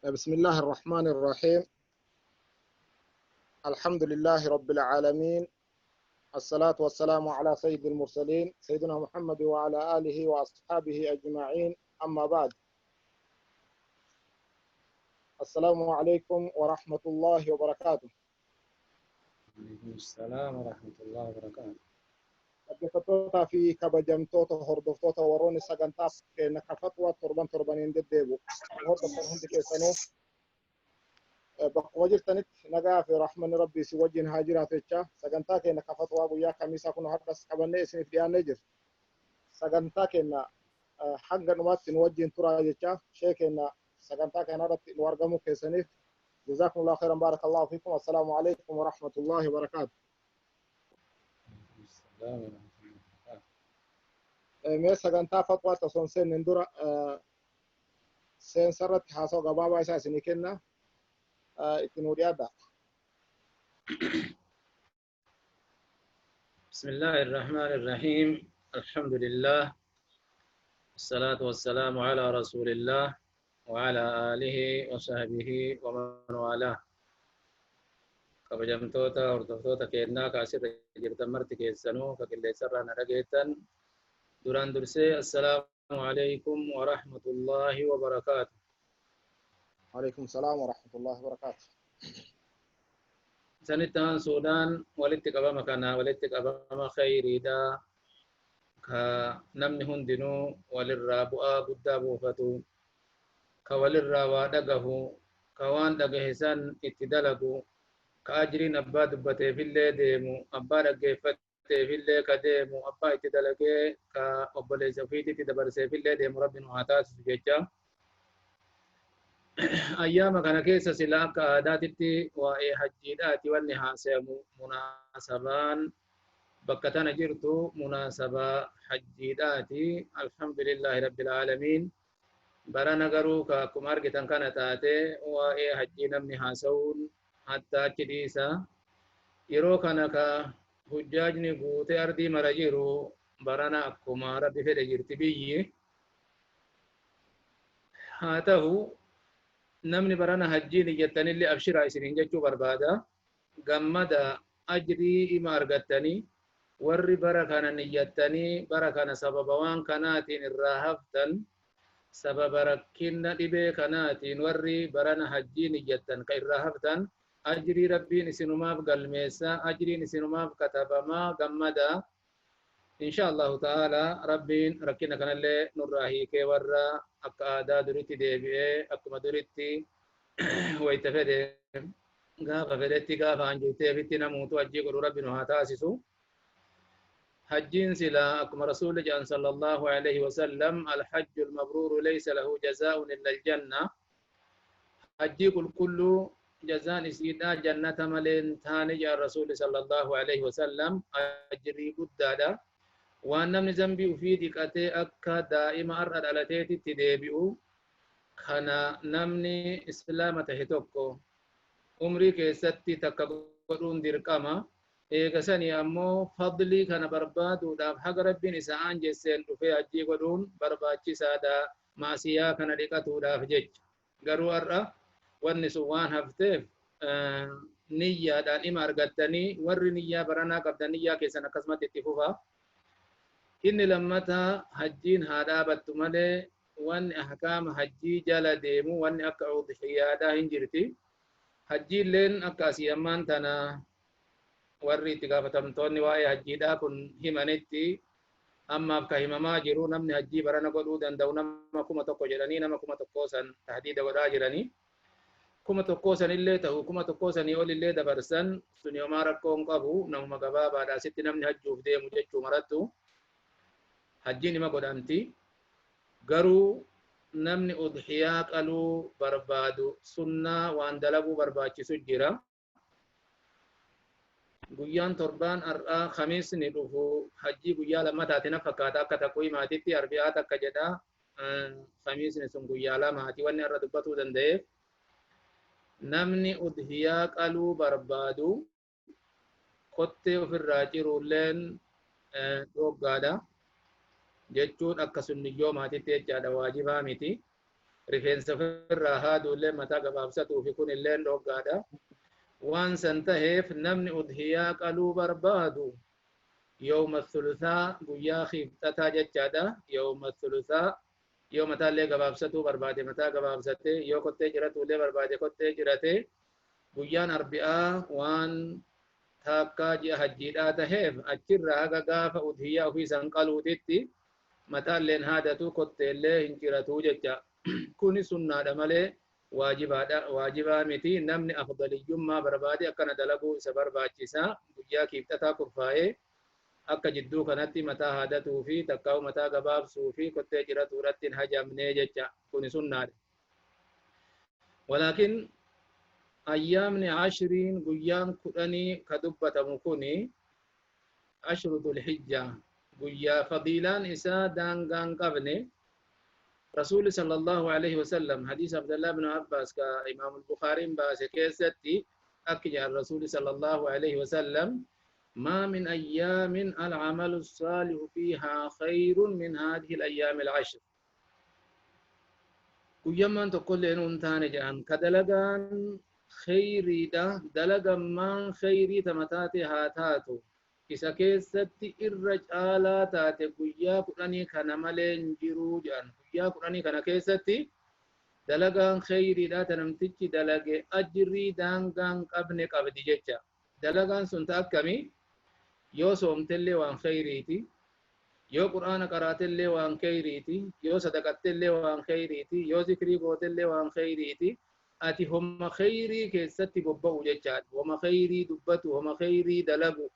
بسم الله الرحمن الرحيم. الحمد لله رب العالمين، الصلاة والسلام على سيد المرسلين سيدنا محمد وعلى آله وأصحابه أجمعين، أما بعد. السلام عليكم ورحمة الله وبركاته. وعليكم السلام ورحمة الله وبركاته. Dhaggeeffattootaa fi kabajamtoota hordoftoota warroonni sagantaa keenya kafatwa torban torbaniin deddeebu hordoftan hundi keessanuu bakkuma jirtanitti nagaa fi rahmanni rabbii si wajjin haa jiraatu jecha sagantaa keenya kafatwaa guyyaa kamiisaa kun har'as qabannee isiniif dhiyaannee jirra. Sagantaa keenya hanga dhumaatti nu wajjin turaa jecha shee keenya sagantaa kana irratti nu argamuu keessaniif jazakumullahu khairan, barakallahu fiikum. Assalaamu alaikum wa rahmatullahi wa barakaatu. Mee sagantaa fatwaa osoo hin seenneen dura seensa irratti haasawaa gabaabaa isaa isinii kenna, itti nuu dhiyaadha. بسم الله الرحمن الرحيم. الحمد لله، الصلاة والسلام على رسول الله وعلى آله وصحبه ومن والاه. Kabajamtoota hordoftoota keenyaa kaasirra jirtan marti keessanuu ka qilleensarraa na dhageettan, duraan dursee assalaamu alaykum wa rahmatullaahi wa barakaatu. Alaikum salaam wa rahmatullahi wa barakaatu. Sanitti aansuudhaan walitti qabama kana, walitti qabama khayriidha, ka namni hundinuu walirraa bu'aa guddaa buufatu, ka walirraa waa dhagahu, ka waan dhagahe san itti dalagu, ka ajriin abbaa dubbateefillee deemu, abbaa dhaggeeffatteefillee ka deemu, abbaa itti dalagee ka obboleessa ofiititti dabarseefillee deemu rabbi nu haa taasisu jecha. Ayyaama kana keessa sila akka aadaatitti waa'ee hajjiidhaati wanni haasayamu. Munaasabaan bakka tana jirtu munaasabaa hajjiidhaati. Alhamdulillaahi rabbil aalamiin. Barana garuu ka akkuma argitan kana taate waa'ee hajjii namni haasa'uun hatta achi dhiisa. Yeroo kana ka hujjaajni guutee ardii mara jiru, barana akkuma rabbi fedhe jirti biyyi. Haa ta'u, namni barana hajjiin iyyattanillee abshiraa isiniin jechuu barbaada. Gammada, ajrii ima argattanii. Warri bara kana niyyattanii bara kana sababa waan kanaatiin irraa haftan, sababa rakkina dhibee kanaatiin warri barana hajjiin iyyattan ka irraa haftan, ajrii rabbiin isinumaaf galmeessa, ajriin isinumaaf katabamaa, gammada. Insha Allahu ta'ala rabbiin rakkina kanallee nurraa hiikee warra akka aadaa duritti deebi'ee akkuma duritti wayta fedhe, gaafa fedhetti, gaafa hanjuyteefitti namuutu hajjii godhu rabbi nu haa taasisu. Hajjiin sila akkuma rasuulli jedhan sallallahu alaihi wasallam, alhajju almabruuru laysa lahu jazaa'un illa aljanna. Hajjii qulqulluu jazaan isiidha jannata malee hin taane jedhan rasuulli sallallahu alaihi wasallam. Ajrii guddaadha. Waan namni zambii ufii dhiqatee akka daa'ima har'a dhalateetitti deebi'u kana namni islaama tahe tokko umrii keessatti takka godhuun dirqama. Eega sanii ammoo fadlii kana barbaaduudhaaf haga rabbiin isa aanjesseen dhufee hajjii godhuun barbaachisaadha, maasiyaa kana dhiqatuudhaaf jecha. Garuu har'a wanni sun waan hafteef niyyaadhaan ima argattanii. Warri niyyaa baranaa qabdan niyyaa keessan akkasumatti itti fufa. Inni lammataa, hajjiin haa dhaabattu malee wanni ahkaama hajjii jala deemu, wanni akka udhiyyaadhaa hin jirti. Hajjiilleen akka asii ammaan tana warri itti gaafatamtoonni waa'ee hajjiidhaa kun himanitti, ammaaf ka himamaa jiru namni hajjii barana godhuu danda'u nama 1000 jedhanii, nama 1000 san tahdiida godhaa jiranii. 1000 sanillee ta'u, 1000 sanii olillee dabarsan, suni homaa rakkoo hin qabu. Namuma gabaabaadha asitti namni hajjuuf deemu jechuu marattu. Hajjiin ima godhamti. Garuu namni udhiyaa qaluu barbaadu sunnaa waan dalaguu barbaachisu jira. Guyyaan torbaan har'aa khamiisni dhufu hajjii guyyaa lammataati na fakkaata, akka takwiimaatitti arbi'aa takka jedha. Khamiisni sun guyyaa lamaati. Wanni har'a dubbatuu danda'eef, namni udhiyaa qaluu barbaadu kottee ofirraa ciruulleen dhoggaadha jechuun akka sunniyyoo maatitti jechaadha, waajibaa miti. Rifeensa ofirraa haaduullee mataa gabaabsatuu fi kun illeen dhoggaadha. Waan san taheef namni udhiyaa qaluu barbaadu yawma thuluthaa guyyaa khiibxataa jechaadha. Yawma thuluthaa yoo mataallee gabaabsatuu barbaade mataa gabaabsatee yoo kottee ciratuullee barbaade kottee ciratee guyyaan arbi'aa waan taakkaa ji'a hajjiidhaa taheef achirraa haga gaafa udhiyaa ofii san qaluutitti mataalleen haadatu kotteellee hin ciratuu jecha. Kuni sunnaadha malee waajibaadha waajibaa miti. Namni afdaliyyummaa barbaade akkana dalaguu isa barbaachisa. Guyyaa kiibxataa kurfaa'ee akka jidduu kanatti mataa haadatuu fi takkaa'u mataa gabaabsuu fi kottee ciratuu irratti hin hajamnee jecha. Kuni sunnaadha. Walaakin ayyaamni ashriin guyyaan 10 ka dubbatamu kuni ashru dhulhijja guyyaa fadiilaan isaa daangaan qabne. رسول صلى الله عليه وسلم حديث عبد الله بن عباس كإمام البخاري باس كيستي أكجع الرسول صلى الله عليه وسلم ما من أيام العمل الصالح فيها خير من هذه الأيام العشر. قيمان تقول إنه انتان جان كدلغان خيري دا دلغان من خيري تمتاتي هاتاتو isa keessatti irra caalaa taate guyyaa 10 kana malee hin jiruu jedhan. Guyyaa 10 kana keessatti dalagaan kheyriidha ta namtichi dalage ajrii daangaan qabne qabdi jecha. Dalagaan sun ta akkamii? Yoo soomtellee waan kheyriiti, yoo qur'aana qaraatellee waan kheyriiti, yoo sadaqattellee waan kheyriiti, yoo zikrii gootellee waan kheyriiti. Ati homa kheyrii keessatti bobba'u jechaadha. Homa kheyrii dubbatu, homa kheyrii dalagu.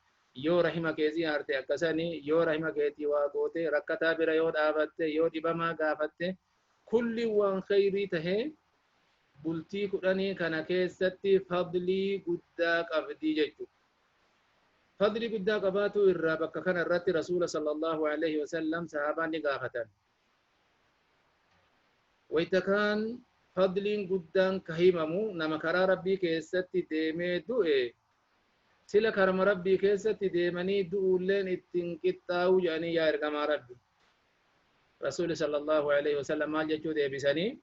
Yoo rahima keetii haarte akkasanii, yoo rahima keetii waa goote, rakkataa bira yoo dhaabatte, yoo dhibamaa gaafatte, kulli waan kheyrii tahee bultii 10 kana keessatti fadlii guddaa qabdi jechuudha. Fadlii guddaa qabaatu irraa bakka kana irratti Rasuula sallallahu alaihi wasallam sahaabaan ni gaafatan. Wayita kaan fadliin guddaan ka himamu nama karaa Rabbii keessatti deemee du'e sila karma Rabbii keessatti deemanii du'uulleen ittiin qixxaa'uu jedhanii yaa ergamaa Rabbi. Rasuulli sallallahu alaihi wasallam maal jechuu deebisanii?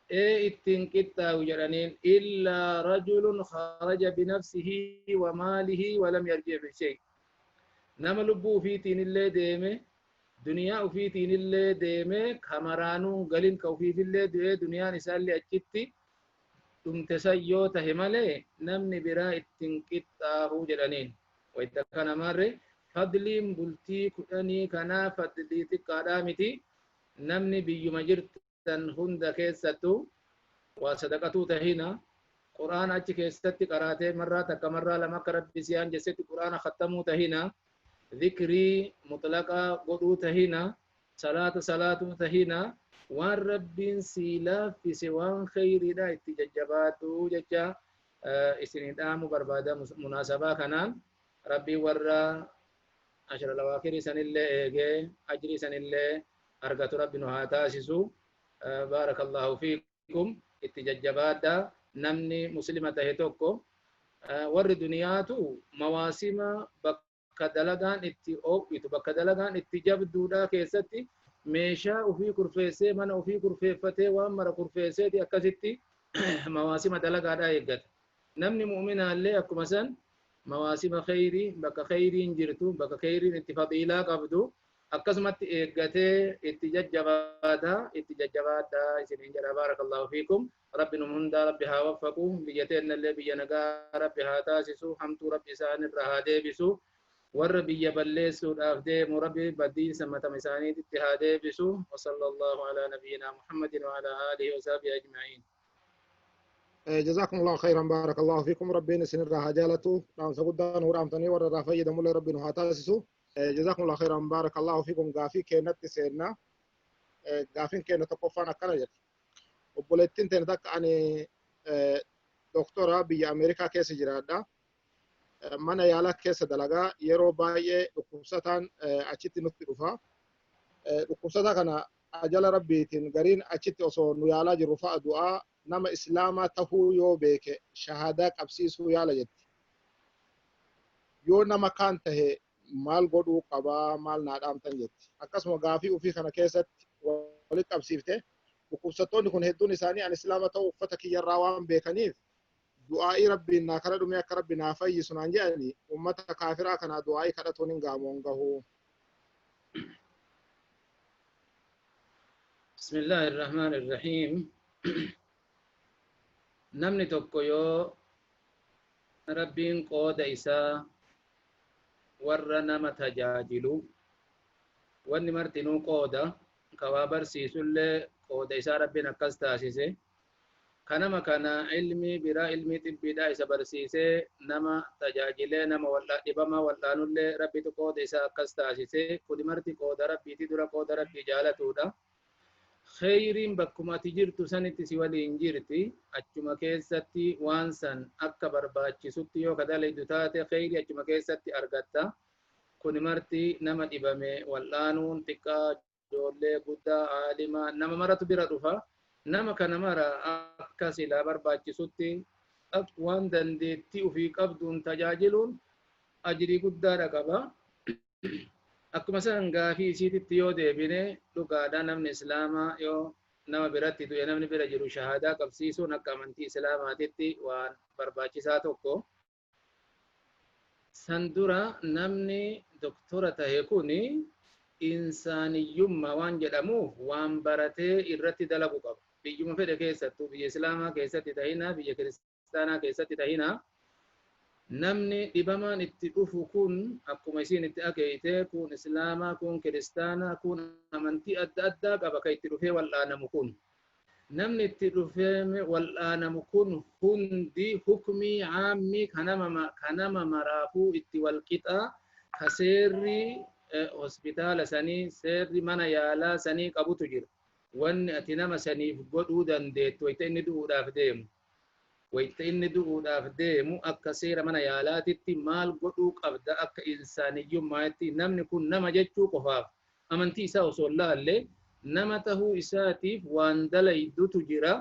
Ee ittiin qixxaa'u jedhaniin illaa rajulun kharaja binafsihi wa maalihi wa lam yarji' bishay. Nama lubbuu ufiitiin illee deeme, duniyaa ufiitiin illee deeme, kamaraanuu galin ka ufiifillee du'ee duniyaan isaallee achitti dhumte san yoo tahe malee namni biraa ittiin qixxaa'uu jedhaniin. Wayita kana marre fadliin bultii 10 kanaa fadlii xiqqaadhaa miti. Namni biyyuma jirtan hunda keessattuu waa sadaqatuu tahina qur'aana achi keessatti qaraatee marraa takka marraa lama akka Rabbi si hanjessetti qur'aana khattamuu tahina, dhikrii mutlaqaa godhuu tahina, salaata salaatuu tahina, waan Rabbiin sii laaffise waan kheyriidha itti jajjabaatu jecha isinii dhaamu barbaada. Munaasabaa kanaan Rabbiin warra ashara lawaakirii sanillee eegee ajrii sanillee argatu Rabbi nu haa taasisu. Baarakallahu fiikum. Itti jajjabaadha. Namni muslima tahe tokko warri duniyaatu mawaasima bakka dalagaan itti oo'itu bakka dalagaan itti jabduudha keessatti meeshaa ufii kurfeessee mana ufii kurfeeffatee waan mara kurfeesseeti akkasitti mawaasima dalagaadhaa eeggata. Namni mu'minaallee akkuma san mawaasima kheyrii bakka kheyriin jirtu bakka kheyriin itti fadiilaa qabdu akkasumatti eeggatee itti jajjabaata itti jajjabaadha isiniin jedha. Baarakallahu fiikum. Rabbi nu hundaa Rabbi haa waffaqu. Biyya teennallee biyya nagaa Rabbi haa taasisu. Hamtuu Rabbi isaan irraa haa deebisu. Warra biyya balleessuudhaaf deemu Rabbi badiinsa matama isaaniitti haa deebisu. Wa sallallahu ala nabiyyina Muhammadin wa ala alihi wa sahbihi ajma'in. جزاكم الله خيرا بارك الله فيكم. ربنا سنرى هجالته رام سقدان ورامتني ورا رافيد مولا ربنا هاتاسسو. جزاكم الله خيرا بارك الله فيكم. غافي كانت سيرنا غافين كانت تقفانا كنجت وبولتين تنتك اني دكتورة بي امريكا كيس جرادا mana yaalaa keessa dalagaa yeroo baay'ee dhukkubsataan achitti nutti dhufa. Dhukkubsataa kana ajala Rabbiitiin gariin achitti osoo nu yaalaa jirru fa'a du'aa nama islaamaa tahuu yoo beeke shahaadaa qabsiisuu yaala jetti. Yoo nama kaan tahe maal godhuu qabaa maal naa dhaamtan jetti. Akkasuma gaafii ufii kana keessatti walitti qabsiifte Dhukkubsattoonni kun hedduun isaanii an islaama ta'uu uffata kiyyarraa waan beekaniif du'aa'ii rabbiin naa kadhadhu mee akka rabbi naa fayyisu naan jedhani ummata kaafiraa kanaa du'aa'ii kadhatuun hin gaamoon gahuu. بسم الله الرحمن الرحيم. Namni tokko yoo rabbiin qooda isaa warra nama tajaajilu, wanni martinuu qooda kawaa barsiisullee qooda isaa rabbiin akkas taasise, kanama kana ilmii biraa ilmii xibbiidhaa isa barsiisee nama tajaajilee nama dhibamaa wal'aanullee rabbitu qooda isaa akkas taasise. Kuni marti qooda rabbiiti, dura qooda rabbii jaalatuudha. Kheyriin bakkuma ati jirtu sanitti si waliin jirti. Achuma keessatti waan san akka barbaachisutti yoo kadalaydu taate kheyrii achuma keessatti argatta. Kuni marti nama dhibame wal'aanuun xiqqaa, ijoollee, guddaa, aalima, nama maratu bira dhufa. Nama kana mara akka silaa barbaachisutti waan dandeettii ufii qabduun tajaajiluun ajrii guddaadha qaba. Akkuma san gaafii isiititti yoo deebine, dhugaadha, namni islaamaa yoo nama biratti du'e namni bira jiru shahaadaa qabsiisuun akka amantii islaamaatitti waan barbaachisaa tokko. San dura namni doktora tahe kuni insaaniyyummaa waan jedhamuuf waan baratee irratti dalagu qaba. Biyyuma fedhe keessattuu, biyya islaamaa keessatti tahina, biyya kiristaanaa keessatti tahina, namni dhibamaan itti dhufu kun akkuma isiin itti akeeyte kun islaamaa, kun kiristaanaa, kun amantii adda addaa qaba ka itti dhufee wal'aanamu kun. Namni itti dhufee wal'aanamu kun hundi hukmii caammii kanama maraafuu itti walqixa ka seerri hospitaala sanii, seerri mana yaalaa sanii qabutu jira. Wanni ati nama saniif godhuu dandeettu wayita inni du'uudhaaf deemu. Wayita inni du'uudhaaf deemu akka seera mana yaalaatitti maal godhuu qabda akka insaaniyyummaatti? Namni kun nama jechuu qofaaf amantii isaa osoo hin laalle nama tahuu isaatiif waan dalaydutu jira.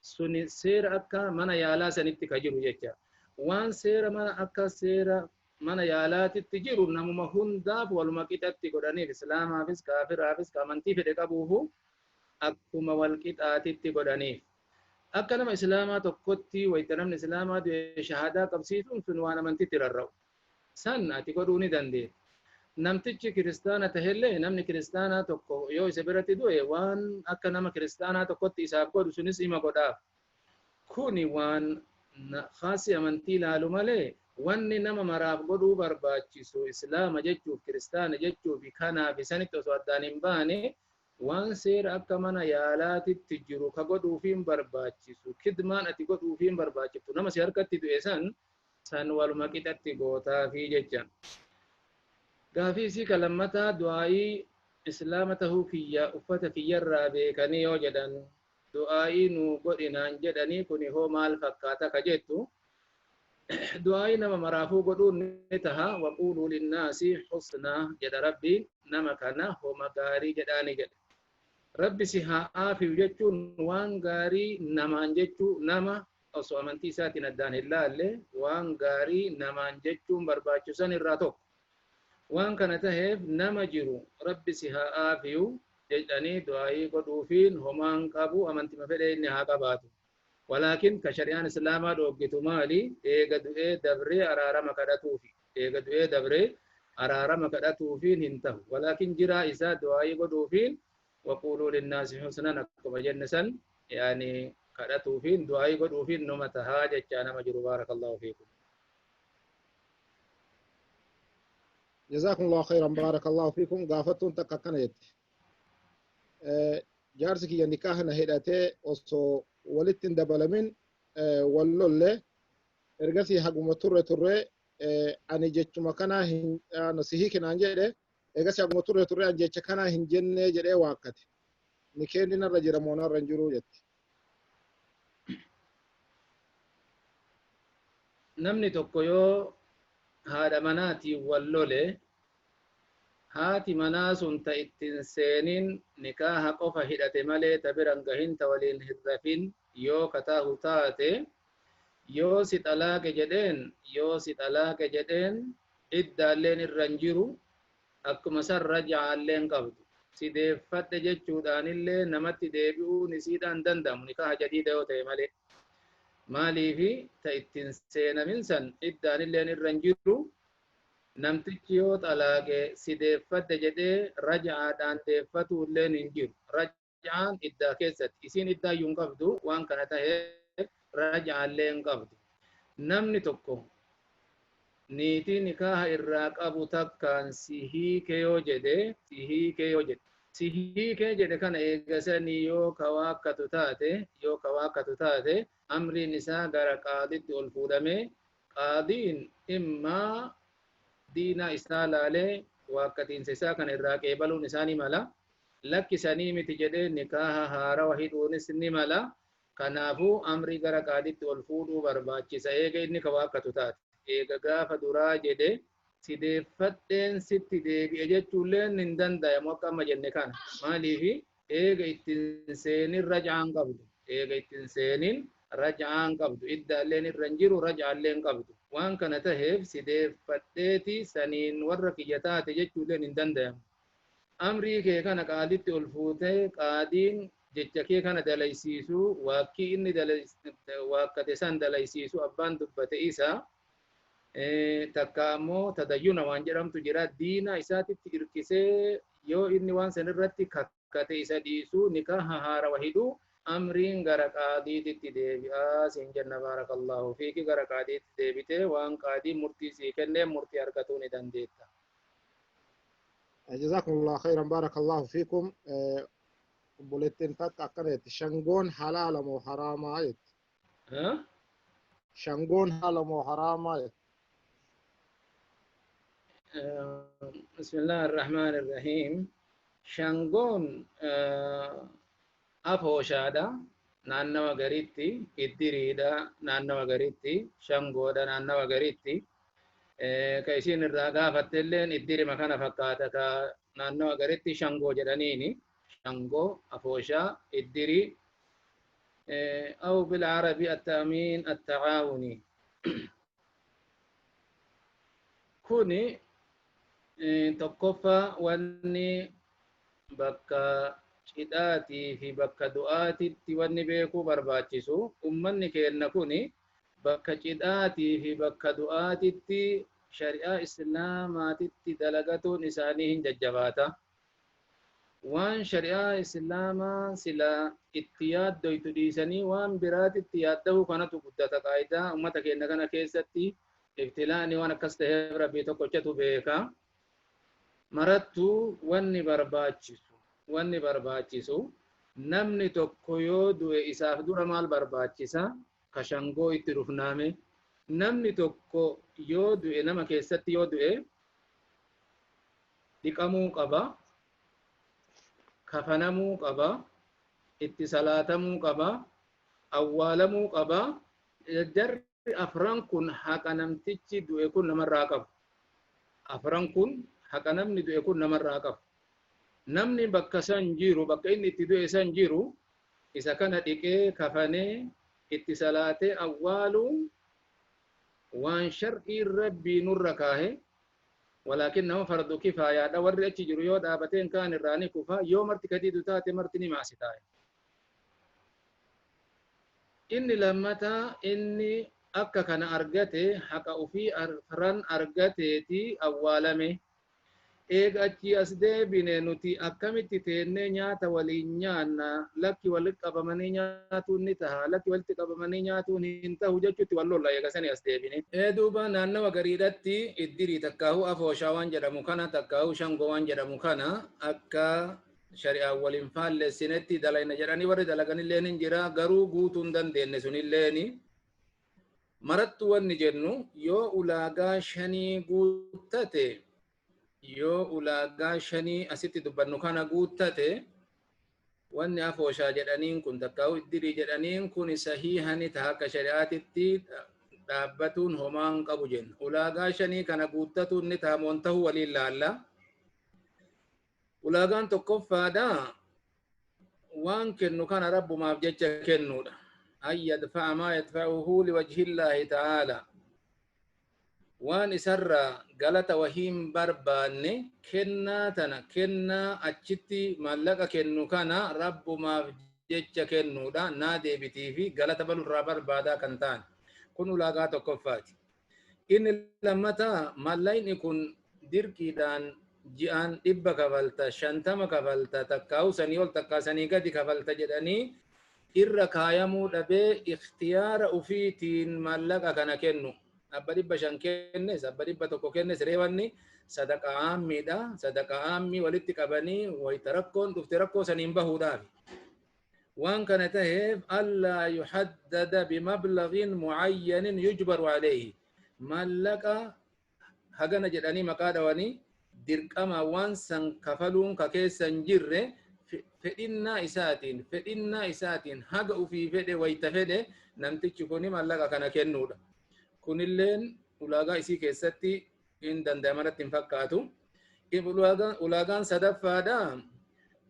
Suni seera akka mana yaalaa sanitti ka jiru jecha. Waan seera mana akka seera mana yaalaatitti jiru namuma hundaaf waluma qixatti godhaniif, islaamaafis kaafiraafis ka amantii fedhe qabuufu akkuma wal qixaatitti godhaniif. Akka nama islaamaa tokkotti wayita namni islaamaa du'e shahaadaa qabsiisuun sun waan amantitti rarra'u. San ati godhuu ni dandeetta. Namtichi kiristaana tahellee namni kiristaanaa tokko yoo isa biratti du'e waan akka nama kiristaanaa tokkotti isaaf godhu sunis ima godhaaf. Kuni waan khaasi amantii ilaalu malee wanni nama maraaf godhuu barbaachisu islaama jechuuf kiristaana jechuuf kanaaf isanitti osoo addaan hin baane waan seera akka mana yaalaatitti jiru ka godhuufiin barbaachisu, kidmaan ati godhuufiin barbaachiftu nama si harkatti du'e san waluma qixatti gootaafi jecha. Gaafii isii ka lammataa, du'aa'ii islaama tahuu kiyya uffata kiyyarraa beekanii yoo jedhan du'aa'ii nu godhinaan jedhanii kuni hoo maal fakkaata ka jettu, du'aa'ii nama maraafuu godhuun ni taha. وقولوا للناس حسنا jedha rabbiin, nama kana homa gaarii jedhaani jedhe. Rabbi si haa aafiyu jechuun waan gaarii namaan jechuu, nama osoo amantii isaatiin addaan hin laalle waan gaarii namaan jechuun barbaachisan irraa tokko. Waan kana taheef nama jiru rabbi si haa aafiyu jedhanii du'aa'ii godhuufiin homaan qabu, amantima fedhe inni haa qabaatu. Walaakin ka shari'aan islaamaa dhooggitu maali? Eega du'ee dabree araarama kadhatuufi. Eega du'ee dabree araarama kadhatuufiin hin tahu. Walaakin jiraa isaa du'aa'ii godhuufiin وقولوا للناس حسنا akkuma jenne san yaani kadhatuufiin du'aa'ii godhuufiin numa tahaa jechaa nama jiru. بارك الله فيكم. جزاكم الله خيرا، بارك الله فيكم. Gaafattuun takka akkana jetti. Jaarsi kiyya nikaaha na hidhatee osoo walitti hin dabalamin wal lolle. Ergasii haguma turre turre ani jechuma kanaa hin si hiikinaan jedhe. Ergasii haguma turre turre ani jecha kanaa hin jennee jedhee waakkate. Nikeenni narra jira moo narra hin jiru jetti. Namni tokko yoo haadha manaatiin wal lole, haati manaa sun ta ittiin seenin nikaaha qofa hidhate malee ta biran gahin, ta waliin hin rafin yoo kataahu taate, yoo si xalaaqe jedheen, yoo si xalaaqe jedheen, iddaalleen irra hin jiru, akkuma san rajacaalleen qabdu. Si deeffadhe jechuudhaanillee namatti deebi'uun isiidhaan danda'amu nikaaha jadiida yoo ta'e malee. Maaliifi ta ittiin seenamin san iddaanilleen irra hin jiru. Namtichi yoo xalaaqe si deeffadhe jedhee raja'aadhaan deeffatuulleen hin jiru. Raja'aan iddaa keessatti isiin iddaa iyyuu hin qabdu waan kana ta'eef raja'aallee hin qabdu. Namni tokko niitii nikaaha irraa qabu takkaan si hiike yoo jedhe, si hiike yoo jedhe, si hiike jedhe kana eegasanii yoo ka waakkatu taate, yoo ka waakkatu taate amriin isaa gara qaaditti ol fuudhamee qaadiin immaa diinaa isaa laalee waakkatiinsa isaa kana irraa qeebaluun isaa ni mala. Lakkisanii miti jedhee nikaaha haarawa hidhuunis ni mala. Kanaafuu amrii gara qaaditti ol fuudhuu barbaachisa eega inni ka waakkatu taate. Eega gaafa duraa jedhe si deeffadheen sitti deebi'e jechuulleen hin danda'amu akka amma jenne kana. Maaliifi eega ittiin seenin raja'aan qabdu. Eega ittiin seenin raja'aan qabdu. Iddaalleen irra hin jiru raja'aallee hin qabdu. Waan kana taheef si deeffadheeti saniin warra kiyya taate jechuulleen hin danda'amu. Amrii kee kana qaaditti ol fuutee qaadiin jecha kee kana dalaysiisu waakkii inni waakkate san dalaysiisu abbaan dubbate isa takka ammoo tadayyuna waan jedhamtu jira diina isaatitti irkisee yoo inni waan san irratti kakkate isa dhiisu nikaaha haarawa hidhu amriin gara qaadiititti deebi'aa siin jenna baarakallaahu fiiki gara qaadiitti deebitee waan qaadiin murtii sii kennee murtii argatuu ni dandeetta. Jazakumullahu khairan barakallahu fiikum. Obboleettiin takka akkana jetti shangoon halaala moo haraamaa jetti. Shangoon halaala moo haraamaa jetti. Bismillah ar-Rahmaan ar-Rahiim. Shangoon afooshaadha naannawa gariitti, iddiriidha naannawa gariitti, shangoodha naannawa gariitti. Ka isiin irraa gaafatte illeen iddirima kana fakkaata ka naannawa gariitti shangoo jedhaniini. Shangoo, afooshaa, iddirii. أو بالعربي التأمين التعاوني. Kuni tokkoffaa wanni bakka cidhaatii fi bakka du'aatitti wanni beekuu barbaachisu ummanni keenna kuni bakka cidhaatii fi bakka du'aatitti shari'aa islaamaatitti dalagatuun isaanii hin jajjabaata. Waan shari'aa islaamaa sila itti yaaddoytu dhiisanii waan biraatitti yaaddahuu kanatu guddata qaayidaa ummata keenya kana keessatti ibtilaani waan akkas ta'eef rabbii tokkochatu beeka. Marattuu wanni barbaachisu namni tokko yoo du'e isaaf dura maal barbaachisa? Ka shangoo itti dhufnaame. Namni tokko yoo du'e nama keessatti yoo du'e dhiqamuu qaba, kafanamuu qaba, itti salaatamuu qaba, awwaalamuu qaba. Jarri afran kun haqa namtichi du'e kun namarraa qabu. Afran kun haqa namni du'e kun namarraa qabu. Namni bakka san jiru, bakka inni itti du'e san jiru, isa kana dhiqee kafanee itti salaatee awwaaluun waan shar'ii rabbii nurra kaahe. Walaakin nama fardu kifaayaadha. Warri achi jiru yoo dhaabateen kaan irraa ni kufa, yoo marti kadiidu taate marti ni maasi taa'e. Inni lammataa inni akka kana argate haqa ofii afran argateeti awwaalame. Eega achi as deebine nuti akkamitti teennee nyaata waliin nyaanna, lakki walitti qabamanii nyaatuun ni taha, lakki walitti qabamanii nyaatuun hin tahu jechuutti wal lolla eega sanii as deebine. Duuba naannawa gariidhatti iddirii takkaahuu afooshaa waan jedhamu kana takkaahuu shangoo waan jedhamu kana akka shari'aan waliin faallessinetti dalayna jedhanii warri dalaganilleen hin jira, garuu guutuu hin dandeenye sunilleeni. Marattu wanni jennu yoo ulaagaa shanii guuttate, yoo ulaagaa shanii asitti dubbannu kana guuttate, wanni afooshaa jedhaniin kun takkaa'u iddirii jedhaniin kun sahiihani taha akka shari'aatitti dhaabbatuun homaan qabu jenna. Ulaagaa shanii kana guuttatuun ni taha moon tahuu waliin laalla. Ulaagaan tokkoffaadha waan kennu kana rabbumaaf jecha kennuudha. An yadfa'a maa yadfa'uhu liwajhillaahi ta'aala. Waan isarraa galata wahiin barbaanne, kennaa tana, kennaa achitti maallaqa kennu kana rabbumaaf jecha kennuudha, naa deebitii fi galata balurraa barbaadaa kan ta'an kun ulaagaa tokkoffaati. Inni lammataa, maallaqni kun dirqiidhaan ji'aan 100 kafalta, 50 kafalta, takkaa'u sanii ol takkaa sanii gadi kafalta jedhanii irra kaayamuu dhabee ikhtiyaara ufiitiin maallaqa kana kennu. Abba 500 kennes, abba 100 kennes, reewanni sadaqaa aammiidha. Sadaqaa aammii walitti qabanii wayita rakkoon dhufte rakkoo saniin bahuudhaafi. Waan kana taheef allaa yuhaddada bimablagin mucayyanin yujbaru alayhi. Maallaqa hagana jedhanii maqaa dhawanii dirqama waan san kafaluun ka keessa hin jirre, fedhinnaa isaatiin haga ufii fedhe, wayita fedhe namtichi kuni maallaqa kana kennuudha. Kunilleen ulaagaa isii keessatti hin danda'amanatti hin fakkaatu. Ulaagaan sadaffaadha.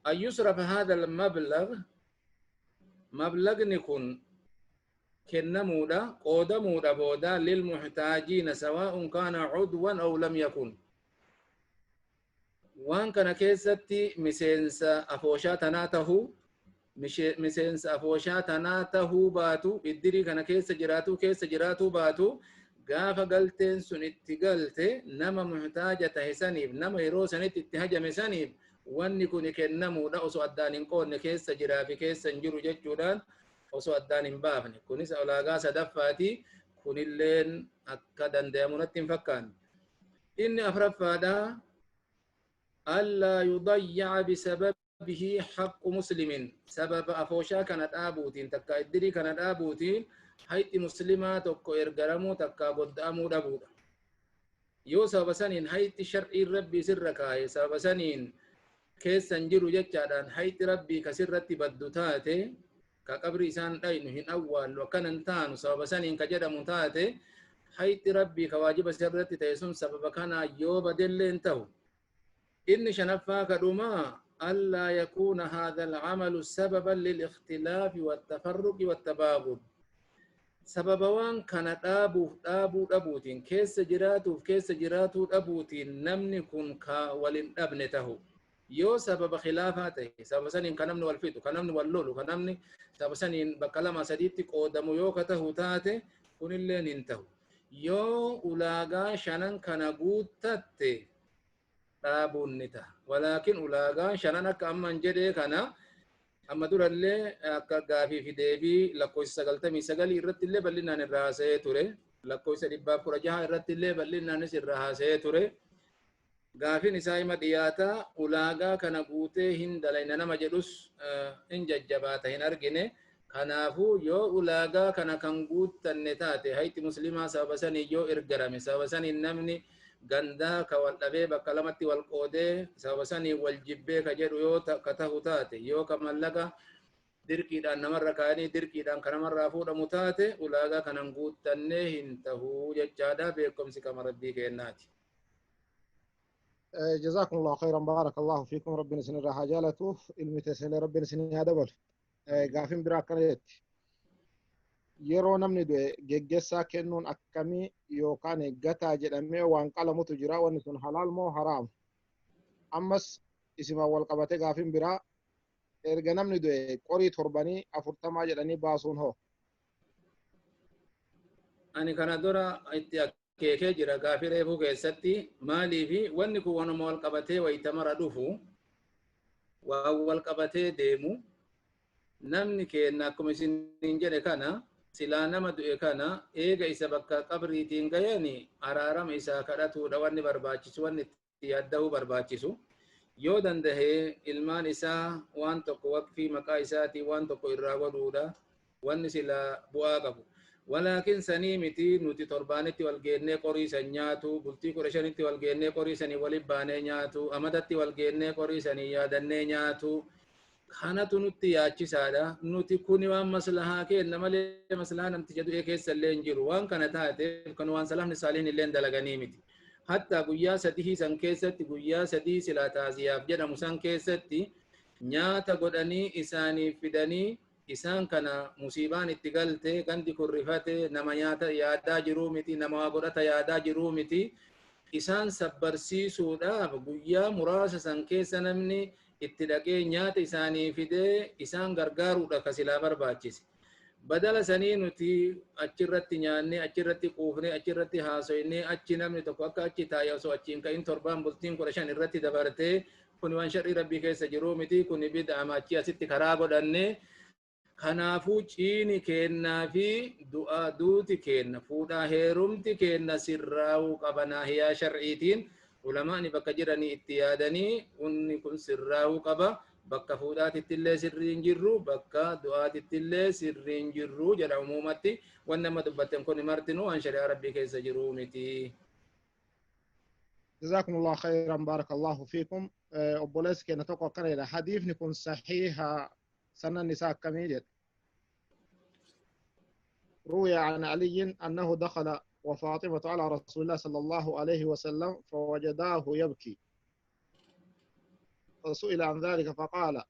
أن يصرف هذا المبلغ, mablagni kun kennamuudha, qoodamuudha booda, للمحتاجين سواء كان عضوا أو لم يكن. Waan kana keessatti miseensa afooshaa tanaa tahuu, miseensa afooshaa tanaa tahuu baatu, iddirii kana keessa jiraatuu baatu, gaafa galteen sun itti galte nama muhtaaja tahe saniif, nama yeroo sanitti itti hajame saniif wanni kun kennamuudha, osoo addaan hin qoodne, keessa jiraa fi keessa hin jiru jechuudhaan osoo addaan hin baafne. Kunis ulaagaa sadaffaati. Kunilleen akka danda'amu natti hin fakkaanne. Inni afraffaadha, ألا يضيع بسببه حق مسلم. Sababa afooshaa kana dhaabuutiin takka iddirii kana dhaabuutiin hayxi muslimaa tokko ergaramuu takka godda'amuu dhabuudha. Yoo sababa saniin hayxi shar'ii rabbii sirra kaaye, sababa saniin keessan jiru jechaadhaan hayxi rabbii kasirratti baddu taate, ka qabri isaan dhaynu hin awwaallu, akkanan taanu sababa saniin ka jedhamu taate, hayxi rabbii ka waajiba sirratti ta'e sun sababa kanaa yoo badellee hin ta'u. Inni shanaffaa kadhumaa, ألا يكون هذا العمل سببا للاختلاف والتفرق والتباغض. Sababa waan kana dhaabuuf dhaabuu dhabuutiin, keessa jiraatuuf keessa jiraatuu dhabuutiin namni kun ka walin dhabne tahu. Yoo sababa khilaafaa ta'e, sababa saniin ka namni wal fixu, ka namni wal lolu, ka namni sababa saniin bakka lama sadiitti qoodamu yoo ka tahu taate, kunilleen hin tahu. Yoo ulaagaa shanan kana guuttatte dhaabuun ni taha. Walaakin ulaagaa shanan akka amman jedhee kana amma durallee akka gaafii fi deebii lakkoofsa 99 irratti illee bal'inaan irraa haasa'ee ture. Lakkoofsa 116 irratti illee bal'inaanis irraa haasa'ee ture. Gaafiin isaa hima dhiyaataa, ulaagaa kana guutee hin dalayna nama jedhus hin jajjabaata hin argine. Kanaafuu yoo ulaagaa kana kan guuttanne taate, hayti muslimaa sababa sanii yoo ergarame, sababa saniin namni gandaa ka wal dhabee bakka lamatti wal qoodee sababa sanii wal jibbee ka jedhu yoo ka tahu taate, yoo ka mallaqa dirqiidhaan namarra kaa'anii dirqiidhaan kan namarraa fuudhamu taate, ulaagaa kanan guuttannee hin tahuu jechaadha. Beekumsi kama rabbii kennaati. جزاكم الله خيرا، بارك الله فيكم، ربنا سن راها جالته ilmi teessanii rabbiin isin haa dabalu. Gaafin biraa akkana jetti. Yeroo namni du'e geggeessaa kennuun akkamii, yookaan gataa jedhamee waan qalamutu jira, wanni sun halaal moo haraam? Ammas isima wal qabate gaafin biraa, erga namni du'e qorii torbanii 40 jedhanii baasuun hoo? Ani kana dura itti akeekee jira gaafii reefuu keessatti. Maaliifi wanni kun wanuma wal qabatee wayitamara dhufu, waan wal qabatee deemu. Namni keenya akkuma isiniin jedhe kana silaa nama du'e kana eega isa bakka qabriitiin gayani araarama isaa kadhatuudha wanni barbaachisu, wanni itti yaadda'uu barbaachisu. Yoo dandahee ilmaan isaa waan tokko waqfii maqaa isaatiin waan tokko irraa godhuudha wanni silaa bu'aa qabu. Walaakin sanii miti, nuti torbaanitti wal geennee qorii san nyaatu, bultii 15tti wal geennee qorii sanii waliin baanee nyaatu, amatatti wal geennee qorii sanii yaadannee nyaatu. Kanatu nutti yaachisaadha. Nuti kuni waan maslahaa kenna malee maslahaa namticha du'ee keessa illee hin jiru. Waan kana taateef kan waan salafni saalihin illee dalaganii miti. Hatta guyyaa sadii san keessatti, guyyaa 3 silaa taaziyaaf jedhamu san keessatti nyaata godhanii isaaniif fidanii. Isaan kana musiibaan itti galte, gandi kurrifate, nama nyaata yaadaa jiruu miti, nama waa godhata yaadaa jiruu miti. Isaan sabbarsiisuudhaaf guyyaa muraasa san keessa namni itti dhaqee nyaata isaanii fidee isaan gargaaruudha ka silaa barbaachise. Badala sanii nuti achirratti nyaannee, achirratti quufnee, achirratti haasoynee, achi namni tokko akka achi taa'e osoo achi hin ka'in torbaan bultiin 15 irratti dabartee, kun waan sharrii rabbii keessa jiruu miti, kun bid'ama achi asitti karaa godhannee. Kanaafuu ciini keennaa fi du'aa duuti keenna, fuudhaa heerumti keenna sirraa'uu qaba. Naahiyaa shar'iitiin ulamaani bakka jiranii itti yaadanii unni kun sirraa'uu qaba. Bakka fuudhaatitti illee sirrii hin jirru, bakka du'aatitti illee sirrii hin jirru jedha. Umuumatti wanni amma dubbatten kun martinuu waan shari'aa rabbii keessa jiruu miti. جزاكم الله خيرا، بارك الله فيكم. Obboleessi keenya tokko akkana jedha: hadiifni kun sahiha sananni isaa akkamii jedha. روي عن علي أنه دخل وفاطمة على رسول الله صلى الله عليه وسلم فوجداه يبكي، فسئل عن ذلك فقال: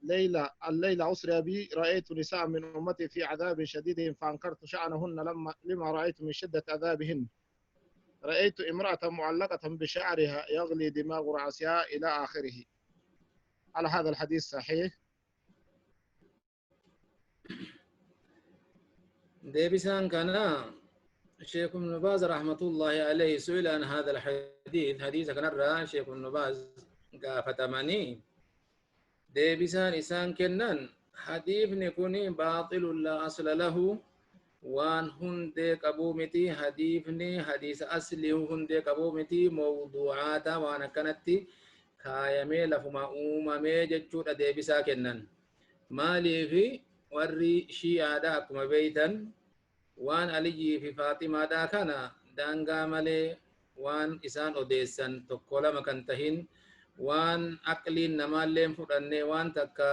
ليلة الليلة أسري بي رأيت نساء من أمتي في عذاب شديد فأنكرت شأنهن لما رأيت من شدة عذابهن، رأيت امرأة معلقة بشعرها يغلي دماغ رأسها إلى آخره. هل هذا الحديث صحيح؟ Deebisaan kana Sheekh Ibn Baaz rahmatullahi alayhi su'ila an hadha al-hadith, hadiisa kanarraa Sheekh Ibn Baaz gaafatamanii deebisaan isaan kennan hadiifni kun baaxilun laa asla lahu, waan hundee qabuu miti. Hadiifni hadiisa aslii hundee qabuu miti, mawduucaata waan akkanatti kaayamee lafuma uumamee jechuudha deebisaa kennan. Maaliifi warri shi'aadha akkuma beeytan waan Aliyyii fi Faaximaadha kana daangaa malee waan isaan odeessan tokko lama kan tahin, waan aqliin namaallee fudhanne, waan takka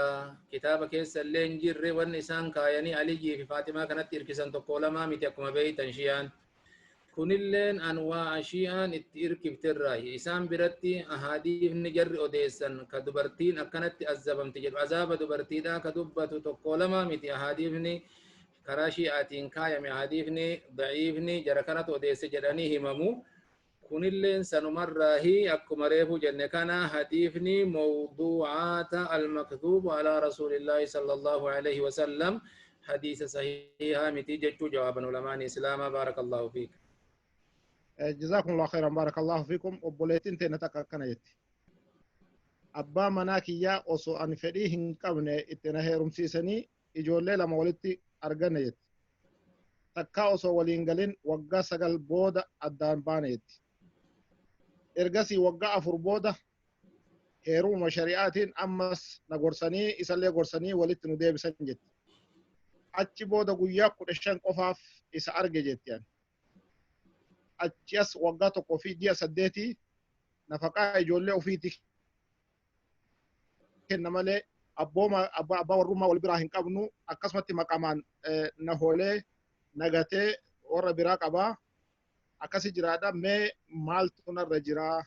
kitaaba keessa illee hin jirre wanni isaan kaayanii Aliyyii fi Faaximaa kanatti hirkisan tokko lama miti akkuma beeytan shi'aan. Kunilleen anwaa'a shi'aan itti hirkifterraayi. Isaan biratti ahadiifni jarri odeessan ka dubartiin akkanatti azabamti jedhu, azaaba dubartiidha ka dubbatu tokko lama miti. Ahadiifni karaa shi'aatiin kaayame, ahadiifni da'iifni jara kanatu odeesse jedhanii himamu. Kunilleen sanumarraahi akkuma reefu jenne kana hadiifni mawduucaata almakduubu alaa rasuulillaahi sallallahu alaihi wasallam hadiisa sahiihaa miti jechuu jawaaban ulamaani islaamaa. Baarakallahu fiik. جزاكم الله خيرا، بارك الله فيكم. Obboleettiin teenya takka akkana jetti: abbaa manaa kiyyaa osoo ani fedhii hin qabne itti na heerumsiisanii ijoollee lama walitti arganne jetti. Takkaa osoo waliin galin waggaa 9 booda addaan baane jetti. Ergasii waggaa 4 booda heeruma shari'aatiin ammas na gorsanii isallee gorsanii walitti nu deebisan jetti. Achi booda guyyaa 15 qofaaf isa arge jetti ani. Achi as waggaa 1 fi ji'a 8 nafaqaa ijoollee ofiiti kenna malee abbooma abbaa warrummaa wal biraa hin qabnu, akkasumatti maqamaan na hoolee nagatee warra biraa qabaa akkasi jiraadha. Mee maaltu narra jiraa,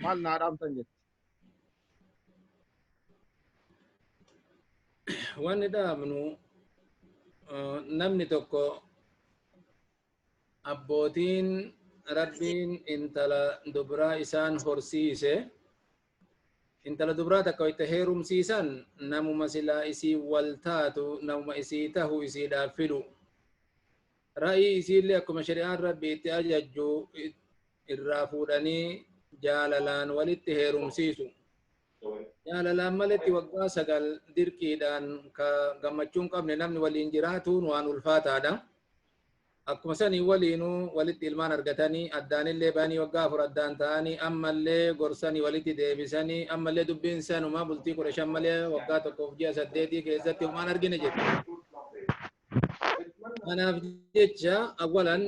maal naa dhaamtan jetti. Wanni dhaabnu namni tokko abbootiin rabbiin intala dubraa isaan horsiise, intala dubraa takka itti heerumsiisan namuma silaa isii wal taatu, namuma isii tahu isiidhaaf filu, ra'ii isiillee akkuma shari'aan rabbii itti ajajju irraa fuudhanii jaalalaan walitti heerumsiisu. Jaalalaan maletti waggaa 9 dirqiidhaan ka gammachuun qabne namni waliin jiraatuun waan ulfaataadha. Akkuma sanii waliinuu walitti ilmaan argatanii addaanillee ba'anii waggaa 4 addaan ta'anii ammallee gorsanii walitti deebisanii ammallee dubbiin sanumaa bultii 15 malee waggaa 1f ji'a 8 keessatti homaan argine jedhu. Kanaaf jecha awwalan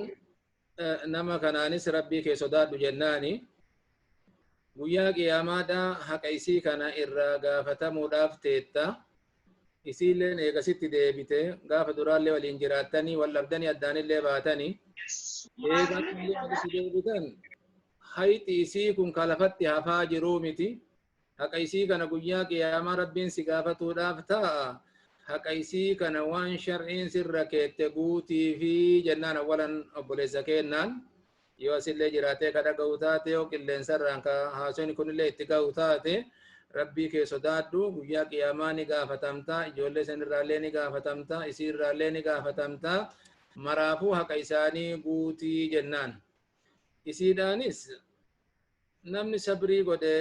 nama kanaanis rabbii kee sodaadhu jennaani guyyaa qiyaamaadha haqa isii kana irraa gaafatamuudhaaf teetta. Isiilleen eegasitti deebite gaafa duraallee waliin jiraattanii wal dhabdanii addaanillee baatanii eeganillee walitti deebitan hayxi isii kun ka lafatti hafaa jiruu miti. Haqa isii kana guyyaa qiyaamaa Rabbiin si gaafatuudhaaf ta'a. Haqa isii kana waan shar'iin sirra keette guutii fi jennaan awwalan obboleessa kennaan yoo asillee jiraatee ka dhaga'u taate, yoo qilleensarraan ka haasofni kunillee itti ga'u taate, Rabbii kee sodaadhu. Guyyaa qiyaamaa ni gaafatamta, ijoollee sanirraallee ni gaafatamta, isiirraallee ni gaafatamta. Maraafuu haqa isaanii guutii jennaan. Isiidhaanis namni sabrii godhe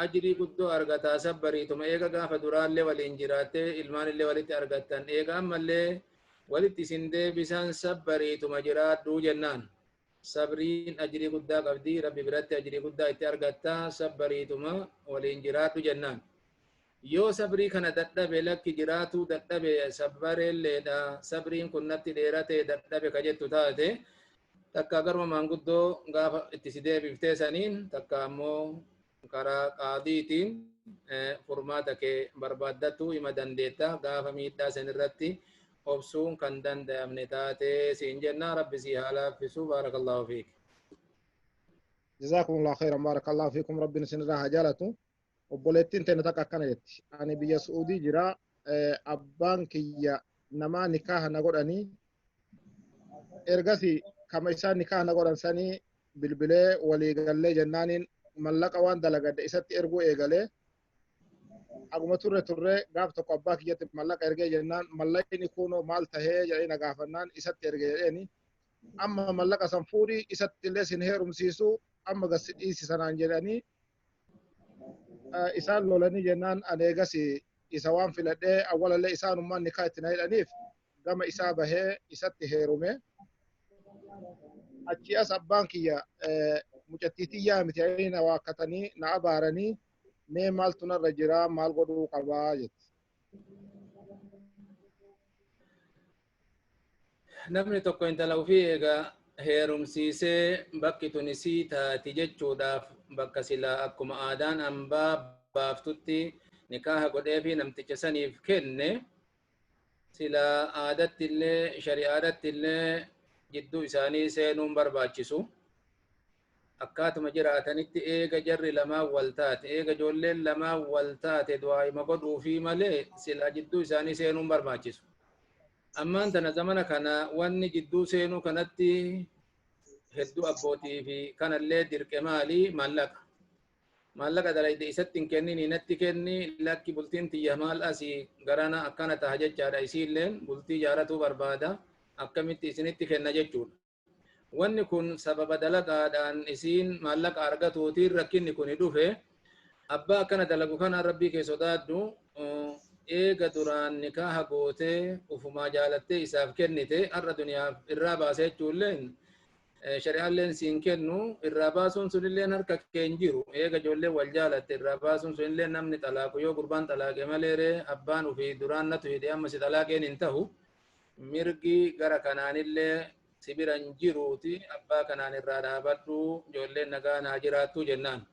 ajrii guddoo argataa. Sabbariituma eega gaafa duraallee waliin jiraattee ilmaanillee walitti argattan, eega ammallee walitti isin deebisan, sabbariituma jiraadhuu jennaan. Sabriin ajrii guddaa qabdi, Rabbi biratti ajrii guddaa itti argatta. Sabbariituma waliin jiraadhu jennaan. Yoo sabrii kana dadhabe, lakki jiraatuu dadhabe, sabbareelleedha, sabriin kun natti dheerate, dadhabe ka jettu taate, takka garuma maanguddoo gaafa itti si deebiftee saniin, takka ammoo karaa qaadiitiin furmaata kee barbaaddattu hima dandeetta, gaafa miidhaa san irratti obsuun kan danda'amne taate siin jenna. Rabbi si haa laaffisu. Baarakallahu fiik. جزاكم الله خيرا، بارك الله فيكم، ربنا سنرا هجالته. Obboleettiin teenya takka akkana jetti: ani biyya Su'uudii jira, abbaan kiyya namaa nikaaha na godhanii, ergasii kama isaan nikaaha na godhan sanii bilbilee walii gallee jennaaniin mallaqa waan dalagadde isatti erguu eegalee. Aguma turre turre gaaf tokko abbaa kiyyatti mallaqa ergee jennaan, mallaqni kunoo maal tahee jedhee na gaafannaan, isatti erge jedheeni. Amma mallaqa san fuudhii isatti illee sin heerumsiisu, amma gasi dhiisisanaan jedhanii isaan lolanii jennaan, ani eegas isa waan filadhee awwalallee isaanummaan nikaa itti na hidhaniif gama isaa bahee isatti heerume. Achi as abbaan kiyya mucattii tiyyaa miti jedhanii na waakkatanii na abaaranii, mee maaltu narra jira, maal godhuu qabaa jetti. Namni tokko intala ofii eegaa heerumsiisee bakki tuni sii taati jechuudhaaf, bakka silaa akkuma aadaan hambaa baaftutti nikaaha godhee fi namticha saniif kenne, silaa aadatti illee shari'aadatti illee jidduu isaanii seenuun barbaachisu. Akkaatuma jiraatanitti eega jarri lamaan wal taate, eega ijoolleen lamaan wal taate, du'aa'ima godhuufii malee silaa jidduu isaanii seenuun barbaachisu. Ammaan tana zamana kana wanni jidduu seenuu kanatti hedduu abbootii fi kanallee dirqe maali? Maallaqa. Maallaqa dalayde isatti hin kennini, natti kenni, lakki bultiin tiyya maal asii garana akkana taha jechaadha. Isiilleen bultii jaaratuu barbaada, akkamitti isinitti kenna jechuudha. Wanni kun sababa dalagaadhaan isiin maallaqa argatuutiin rakkinni kun dhufe. Abbaa akkana dalagu kana Rabbii kee sodaadhu. Eega duraan nikaaha gootee ufumaa jaalattee isaaf kennite, har'a duniyaaf irraa baasee jechuulleen shari'aalleen siin kennu. Irraa baasuun sunilleen harka kee hin jiru. Eega ijoollee wal jaalatte irraa baasuun sunillee namni xalaaqu yoo gurbaan xalaaqe malee, abbaan ufii duraan natu hidhe amma si xalaaqeen hin tahu. Mirgi gara kanaanillee si bira hin jiruuti abbaa kanaan irraa dhaabadhu, ijoolleen nagaa naa jiraattu jennaan.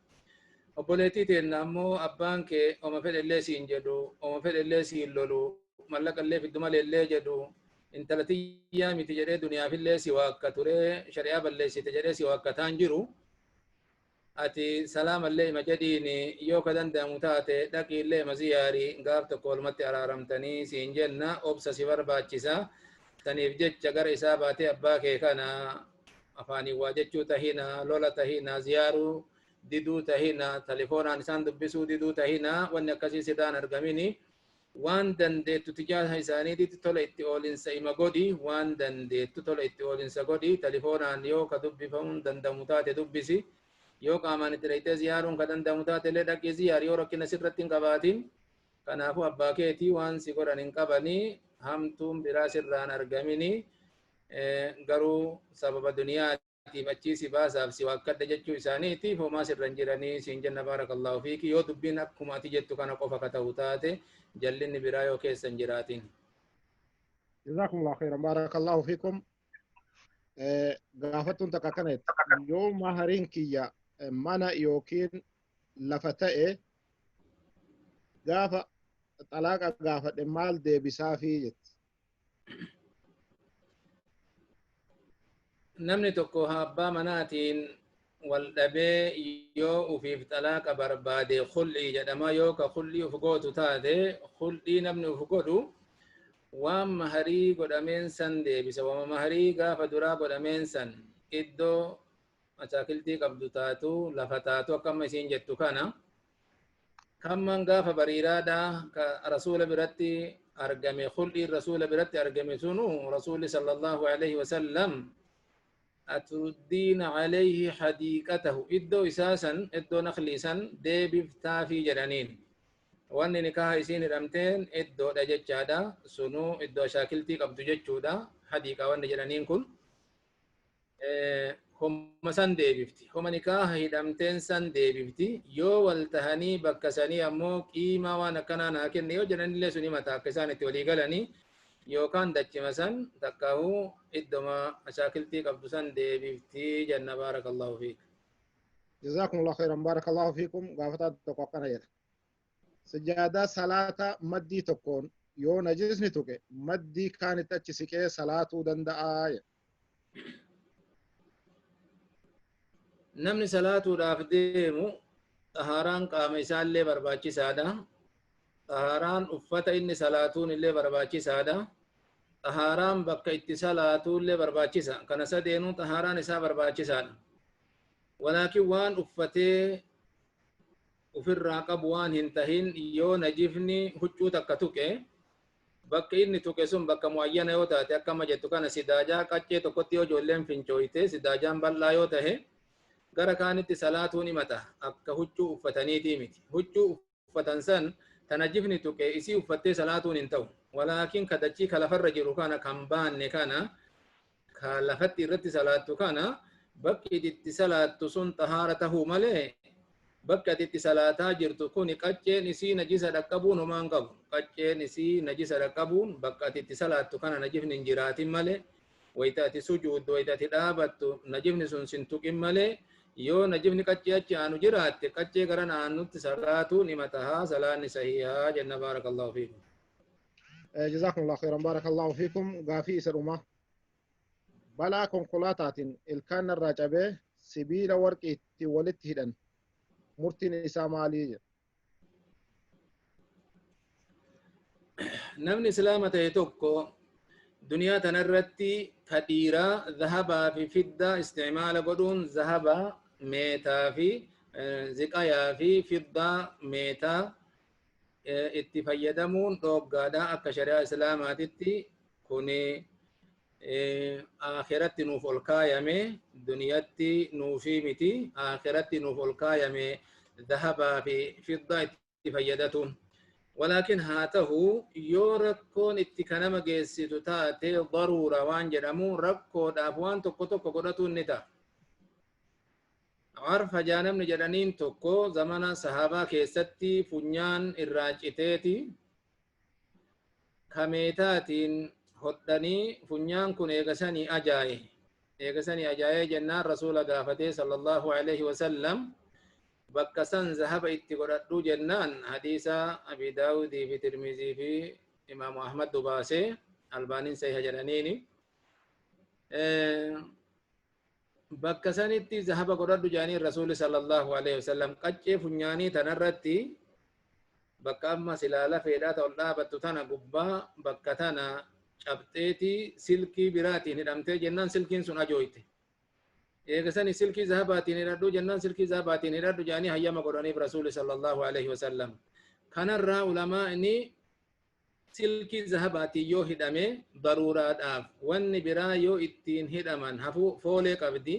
Obboleettii teenna ammoo abbaan kee oma fedhellee siin jedhu, oma fedhellee siin lolu, mallaqallee fiddu maleellee jedhu, intala tiyyaa miti jedhee duniyaafillee si waakka ture, shari'aa balleessite jedhee si waakkataan jiru. Ati salaamallee ima jedhiin, yoo ka danda'amu taate dhaqiillee ima ziyaarii, gaaf tokko walumatti araaramtanii siin jenna. Obsa si barbaachisa. Saniif jecha gara isaa baatee abbaa kee kana afaaniin waa jechuu tahina, lola tahina, ziyaaruu diduu tahina, telefoonaan isaan dubbisuu diduu tahina, wanni akkasii sirraan argamini. Waan dandeettu tijaasa isaaniititti tola itti oolinsa ima godhi, waan dandeettu tola itti oolinsa godhi. Telefoonaan yoo ka dubbifamuun danda'amu taate dubbisi, yoo qaamaan itti dhaqxee ziyaaruun ka danda'amu taate illee dhaqii ziyaar, yoo rakkina sirratti hin qabaatin. Kanaafuu abbaa keetii waan si godhan hin qabanii, hamtuun biraa sirraan argamini. Garuu sababa duniyaatiif achii si baasaaf si waakkadha jechuu isaaniitiif homaa sirra hin jiranii siin jenna. Baarakallaahu fiiki. Yoo dubbiin akkuma ati jettu kana qofa ka ta'u taate, jallinni biraa yoo keessa hin jiraatin. جزاكم الله خيرا، بارك الله فيكم. Gaafattuun takka akkana jetti: yoo mahariin kiyya mana yookiin lafa ta'e, gaafa xalaaqa gaafadhe maal deebisaafii jetti. Namni tokko abbaa manaatiin Wal dhabee yoo ufiif xalaaqa barbaade khul'ii jedhama. Yoo ka khul'ii uf gootu taate, khul'ii namni uf godhu waan maharii godhameen san deebisa. Wama maharii gaafa duraa godhameen san, iddoo mashaakiltii qabdu taatu, lafa taatu, akka amma isiin jettu kana kamman gaafa bariiraadha ka Rasuula biratti argame, khul'iin Rasuula biratti argame sunu, Rasuuli sallallahu alaihi wasallam "أتردين عليه حديقته", iddoo isaa san, iddoo naklii san deebiftaafii jedhaniin. Wanni nikaha isiin hidhamteen iddoodha jechaadha. Sunuu iddoo ashaakiltii qabdu jechuudha. Hadiiqa wanni jedhaniin kun homa san deebifti, homa nikaha hidhamteen san deebifti. Yoo wal tahanii bakka sanii ammoo qiimaa waan akkanaa naa kenne yoo jedhanillee, suni mata akka isaan itti walii galanii, yookaan dachima san takkaahuu iddoma ashaakiltii qabdu san deebifti jenna. Baarakallahu fiik. جزاكم الله خيرا، بارك الله فيكم. Gaafataa tokko akkana jedha: Sajaadaa salaata maddii tokkoon yoo najisni tuqe, maddii kaanitti achi siqee salaatuu danda'aa jedha. Namni salaatuudhaaf deemu xahaaraan qaama isaallee barbaachisaadha. Xahaaraan uffata inni salaatuun illee barbaachisaadha. Xahaaraan bakka itti salaatuullee barbaachisa. Kana sadeenuu xahaaraan isaa barbaachisaadha. Walaakin waan uffatee ufirraa qabu waan hin tahin yoo najifni huccuu takka tuqe, bakka inni tuqe sun bakka muayyana yoo taate, akka amma jettu kana sidaajaa qaccee tokkotti yoo ijoolleen fincooyte, sidaajaan bal'aa yoo tahe, gara kaanitti salaatuun himata. Akka huccuu uffataniitii miti. Huccuu uffatan san ta najifni tuqe isii uffattee salaatuun hin ta'u. Walaakin ka dachii ka lafarra jiru kana, kan baanne kana, ka lafatti irratti salaattu kana, bakki itti salaattu sun xahaara tahuu malee, bakka ati itti salaataa jirtu kun qacceen isii najisa dhaqqabuun homaan qabu. Qacceen isii najisa dhaqqabuun bakka ati itti salaattu kana najifni hin jiraatin malee, wayita ati sujuuddu, wayita ati dhaabattu najifni sun sin tuqin malee, yoo najifni qaccee achi aanu jiraatte, qaccee gara naannutti salaatuun hima tahaa, salaanni sahihaa jenna. Baarakallahu fiikum. جزاكم الله خيرا، بارك الله فيكم. Gaafii isa dhumaa: balaa konkolaataatiin ilkaan irraa cabee sibiila warqiitti walitti hidhan, murtiin isaa maalii jedha? Namni Islaama ta'e tokko duniyaa tanarratti ka dhiiraa zahabaa fi fiddaa isticmaala godhuun, zahabaa meetaa fi ziqayaa fi fiddaa meetaa itti fayyadamuun dhooggaadha akka shari'aa Islaamaatitti. Kuni akhiratti nuuf ol kaayame, duniyatti nuufii miti. Akhiratti nuuf ol kaayame zahabaa fi fiddaa itti fayyadatuun. Walaakin haa ta'u, yoo rakkoon itti kanama geessitu taate, daruura waan jedhamu, rakkoodhaaf waan tokko tokko godhatuun ni ta'a. Arfa jaanamni jedhaniin tokko zamana sahaabaa keessatti funyaan irraa citeeti kameetaatiin hodhanii, funyaan kun eegasanii ajaaye. Eegasanii ajaa'ee jennaan Rasuula gaafatee sallallahu alaihi wasallam, bakka san zahaba itti godhadhu jennaan, hadiisa Abi Daawudii fi Tirmizii fi Imaamu Ahmad baasee, Albaaniin sahiha jedhaniini. Bakka sanitti zahaba godhadhu jedhanii Rasuuli sallallahu alaihi wasallam qaccee funyaanii tanarratti, bakka amma silaa lafeedhaa ta'u dhaabattu tana gubbaa, bakka tana cabxeeti silkii biraatiin hidhamtee jennaan silkiin sun ajooyte. Eegasani silkii zahabaatiin hidhadhu jennaan, silkii zahabaatiin hidhadhu jedhanii hayyama godhaniif Rasuuli sallallahu alaihi wasallam. Kanarraa ulamaa'ni silkii zahabaatiin yoo hidhame daruuraadhaaf, wanni biraa yoo ittiin hidhaman hafuu foolee qabdi,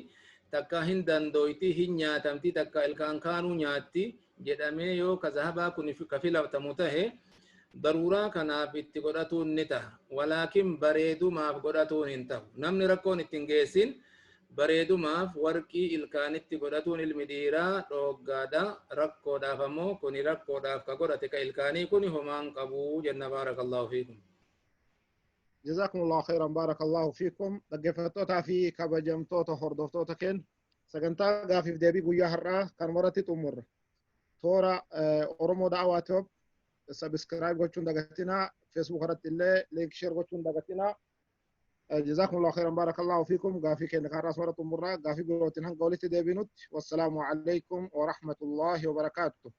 takka hin dandooyti, hin nyaatamti, takka ilkaan kaanuu nyaatti jedhamee yoo ka zahabaa kun ka filatamu tahe, daruuraa kanaaf itti godhatuun ni taha. Walaakin bareedumaaf godhatuun hin tahu. Namni rakkoon ittiin geessin bareedumaaf warqii ilkaanitti godhatuun ilmi dhiiraa dhooggaadha. Rakkoodhaaf ammoo kuni rakkoodhaaf ka godhate ka ilkaanii kuni homaan qabuu jenna. Baarakallahu fiikum. جزاكم الله خيرا، بارك الله فيكم. Dhaggeeffattootaa fi kabajamtoota hordoftoota keenya, sagantaa gaafiif deebii guyyaa har'aa kan maratti xumurra. Toora Oromoo Da'awaa Tube subscribe gochuun dagatinaa, Facebook irratti illee like, share gochuun dagatinaa. جزاكم الله خيرا، بارك الله فيكم. Gaafii keenya karaa asmara xumurraa gaafii birootiin hanga walitti deebinutti، والسلام عليكم ورحمة الله وبركاته.